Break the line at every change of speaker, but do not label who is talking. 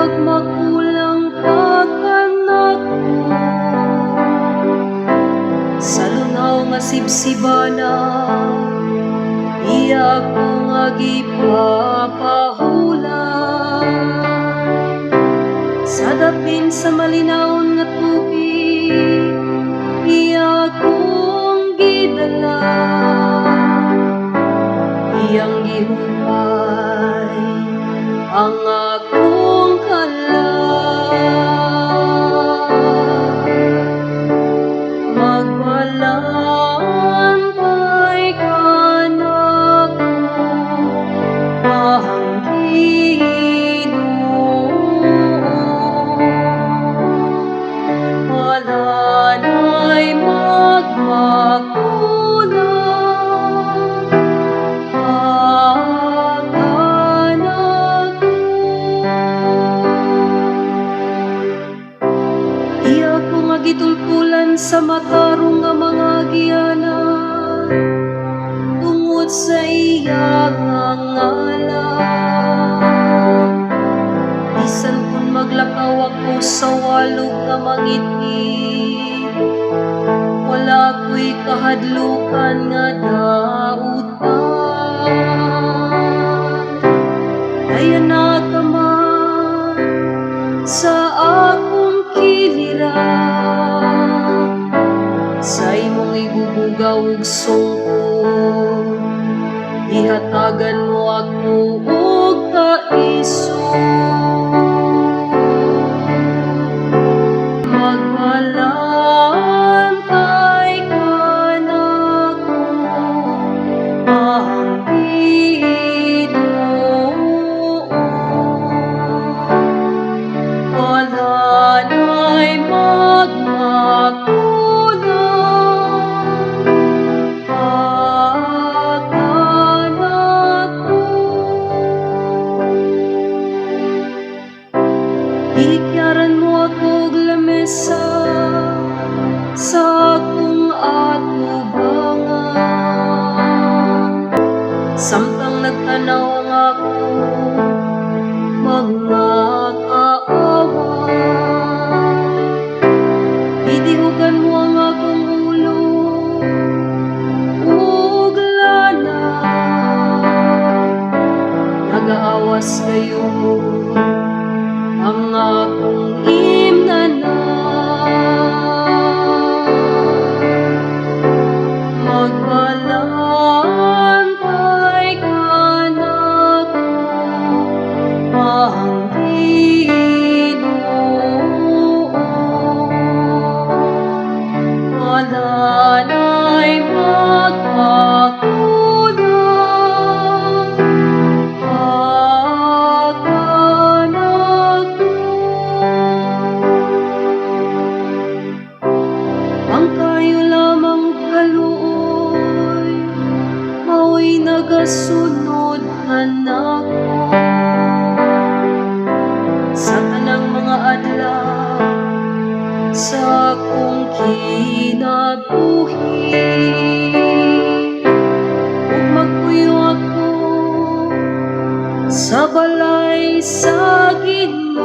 Magmakulang pa kanako. Sa lunaw nga sibsibana, iya ako nga gipapahulan. Sa dapin sa malinawon nga tubig, iya akong gidala. Iyang gihupay ang akong kalag. Magbalantay kanako, ang Ginoo. Wala na'y magmakulang kanako. Iya ko nga gitultulan sa matarong nga mga agianan tungod sa iya nga ngalan. Bisan kung maglakaw ako sa walog nga mangitngit, wala ko'y kahadlukan nga dautan. Kaya na ka man sa akong kilira, sa imong ibubugaw ug sungkod, gihatagan mo ako og kaisog. Magbalantay kanako, ang Ginoo. Wala na'y magmakulang kanako. Gihikyaran mo ako og lamesa sa akong atubangan, samtang nagtanaw ang akong mga kaaway. Gidihugan mo ang akong ulo ug lana. Nagaawas gayud ang akong imnanan. Magbalantay kanako, ang Ginoo. Wala na'y magmakulang kanako. Ang kaayo lamang ug kaluoy mao'y nagasunod kanako sa tanang mga adlaw sa akong kinabuhi. Ug magpuyo ako sa balay sa Ginoo.